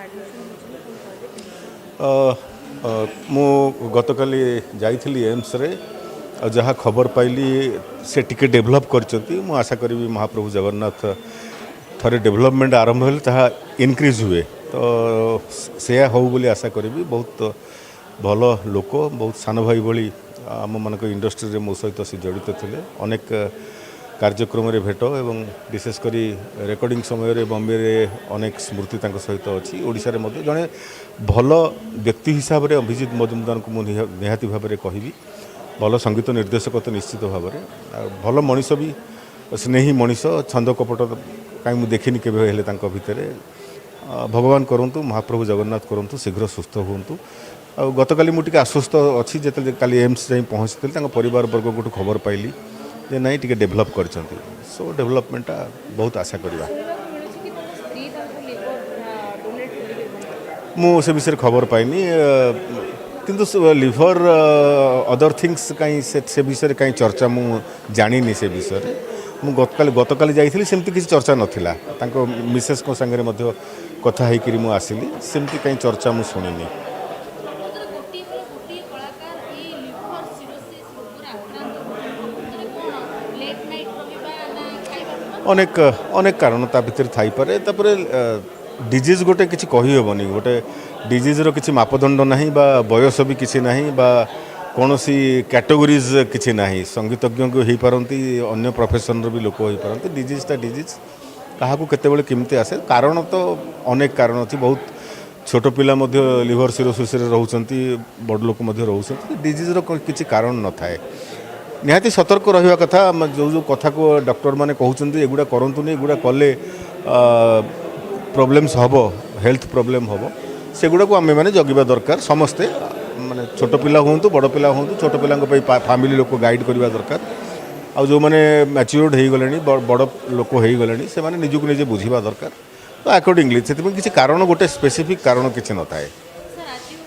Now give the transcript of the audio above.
Admission ହେଇଛନ୍ତି, କ'ଣ କହିବେ, କେମିତି କ'ଣ? ମୁଁ ଗତକାଲି ଯାଇଥିଲି ଏମ୍ସରେ ଆଉ ଯାହା ଖବର ପାଇଲି, ସେ ଟିକେ ଡେଭଲପ୍ କରିଛନ୍ତି। ମୁଁ ଆଶା କରିବି ମହାପ୍ରଭୁ ଜଗନ୍ନାଥ, ଥରେ ଡେଭଲପମେଣ୍ଟ ଆରମ୍ଭ ହେଲେ ତାହା ଇନକ୍ରିଜ୍ ହୁଏ, ତ ସେୟା ହେଉ ବୋଲି ଆଶା କରିବି। ବହୁତ ଭଲ ଲୋକ, ବହୁତ ସାନ ଭାଇ ଭଳି ଆମମାନଙ୍କ ଇଣ୍ଡଷ୍ଟ୍ରିରେ ମୋ ସହିତ ସେ ଜଡ଼ିତ ଥିଲେ। ଅନେକ କାର୍ଯ୍ୟକ୍ରମରେ ଭେଟ ଏବଂ ବିଶେଷ କରି ରେକର୍ଡ଼ିଂ ସମୟରେ ବମ୍ବେରେ ଅନେକ ସ୍ମୃତି ତାଙ୍କ ସହିତ ଅଛି। ଓଡ଼ିଶାରେ ମଧ୍ୟ ଜଣେ ଭଲ ବ୍ୟକ୍ତି ହିସାବରେ ଅଭିଜିତ ମଜୁମଦାରଙ୍କୁ ମୁଁ ନିହାତି ଭାବରେ କହିବି। ଭଲ ସଙ୍ଗୀତ ନିର୍ଦ୍ଦେଶକ ତ ନିଶ୍ଚିତ ଭାବରେ, ଆଉ ଭଲ ମଣିଷ ବି, ସ୍ନେହୀ ମଣିଷ। ଛନ୍ଦ କପଟ କାହିଁ ମୁଁ ଦେଖିନି କେବେ ହେଲେ ତାଙ୍କ ଭିତରେ। ଭଗବାନ କରନ୍ତୁ, ମହାପ୍ରଭୁ ଜଗନ୍ନାଥ କରନ୍ତୁ, ଶୀଘ୍ର ସୁସ୍ଥ ହୁଅନ୍ତୁ। ଆଉ ଗତକାଲି ମୁଁ ଟିକେ ଆଶ୍ୱସ୍ତ ଅଛି, ଯେତେବେଳେ କାଲି ଏମ୍ସ ଯାଇ ପହଞ୍ଚିଥିଲି, ତାଙ୍କ ପରିବାର ବର୍ଗଙ୍କଠୁ ଖବର ପାଇଲି ଯେ ନାଇଁ, ଟିକେ ଡେଭଲପ୍ କରିଛନ୍ତି। ସୋ ଡେଭଲପମେଣ୍ଟଟା ବହୁତ ଆଶା କରିବା। ଶୁଣିବାକୁ ମିଳୁଛି କି ତାଙ୍କ ସ୍ତ୍ରୀ ତାଙ୍କୁ ଲିଭର ଡୋନେଟ୍ କରିବେ ବୋଲି। ମୁଁ ସେ ବିଷୟରେ ଖବର ପାଇନି, କିନ୍ତୁ ଲିଭର, ଅଦର ଥିଙ୍ଗସ୍ କାହିଁ ସେ ବିଷୟରେ କାହିଁ ଚର୍ଚ୍ଚା ମୁଁ ଜାଣିନି। ସେ ବିଷୟରେ ମୁଁ ଗତକାଲି ଯାଇଥିଲି, ସେମିତି କିଛି ଚର୍ଚ୍ଚା ନଥିଲା। ତାଙ୍କ ମିସେସ୍ଙ୍କ ସାଙ୍ଗରେ ମଧ୍ୟ କଥା ହେଇକିରି ମୁଁ ଆସିଲି। ସେମିତି କାହିଁ ଚର୍ଚ୍ଚା ମୁଁ ଶୁଣିନି। ପ୍ରକୃତରେ ଗୋଟିଏ ପରେ ଗୋଟିଏ କଳାକାର ଏଇ ଲିଭର ସିରୋସିସ୍ ରୋଗରେ ଆକ୍ରାନ୍ତ ହେଉଛନ୍ତି। ପ୍ରକୃତରେ କ'ଣ ଲେଟ୍ ନାଇଟ୍ ରହିବା ନା ଖାଇବା ପିଇବା? ଅନେକ ଅନେକ କାରଣ ତା ଭିତରେ ଥାଇପାରେ। ତାପରେ ଡିଜିଜ୍ ଗୋଟେ କିଛି କହିହେବନି। ଗୋଟେ ଡିଜିଜ୍ର କିଛି ମାପଦଣ୍ଡ ନାହିଁ ବା ବୟସ ବି କିଛି ନାହିଁ ବା କୌଣସି କ୍ୟାଟେଗୋରିଜ୍ କିଛି ନାହିଁ। ସଙ୍ଗୀତଜ୍ଞଙ୍କୁ ହେଇପାରନ୍ତି, ଅନ୍ୟ ପ୍ରଫେସନର ବି ଲୋକ ହେଇପାରନ୍ତି। ଡିଜିଜ୍ଟା ଡିଜିଜ୍, କାହାକୁ କେତେବେଳେ କେମିତି ଆସେ। କାରଣ ତ ଅନେକ କାରଣ ଅଛି। ବହୁତ ଛୋଟ ପିଲା ମଧ୍ୟ ଲିଭର ସିରୋସିସ୍ରେ ରହୁଛନ୍ତି, ବଡ଼ ଲୋକ ମଧ୍ୟ ରହୁଛନ୍ତି। ଡିଜିଜ୍ର କିଛି କାରଣ ନଥାଏ। ନିହାତି ସତର୍କ ରହିବା କଥା। ଆମେ ଯେଉଁ ଯେଉଁ କଥାକୁ ଡକ୍ଟରମାନେ କହୁଛନ୍ତି, ଏଗୁଡ଼ା କରନ୍ତୁନି, ଏଗୁଡ଼ା କଲେ ପ୍ରୋବ୍ଲେମ୍ସ ହେବ, ହେଲ୍ଥ ପ୍ରୋବ୍ଲେମ୍ ହେବ, ସେଗୁଡ଼ାକୁ ଆମେମାନେ ଜଗିବା ଦରକାର ସମସ୍ତେ। ମାନେ ଛୋଟ ପିଲା ହୁଅନ୍ତୁ, ବଡ଼ ପିଲା ହୁଅନ୍ତୁ, ଛୋଟ ପିଲାଙ୍କ ପାଇଁ ଫ୍ୟାମିଲି ଲୋକ ଗାଇଡ଼ କରିବା ଦରକାର। ଆଉ ଯେଉଁମାନେ ମ୍ୟାଚିଓର୍ଡ ହେଇଗଲେଣି, ବଡ଼ ଲୋକ ହେଇଗଲେଣି, ସେମାନେ ନିଜକୁ ନିଜେ ବୁଝିବା ଦରକାର। ତ ଆକର୍ଡ଼ିଂଲି ସେଥିପାଇଁ କିଛି କାରଣ, ଗୋଟେ ସ୍ପେସିଫିକ୍ କାରଣ କିଛି ନଥାଏ।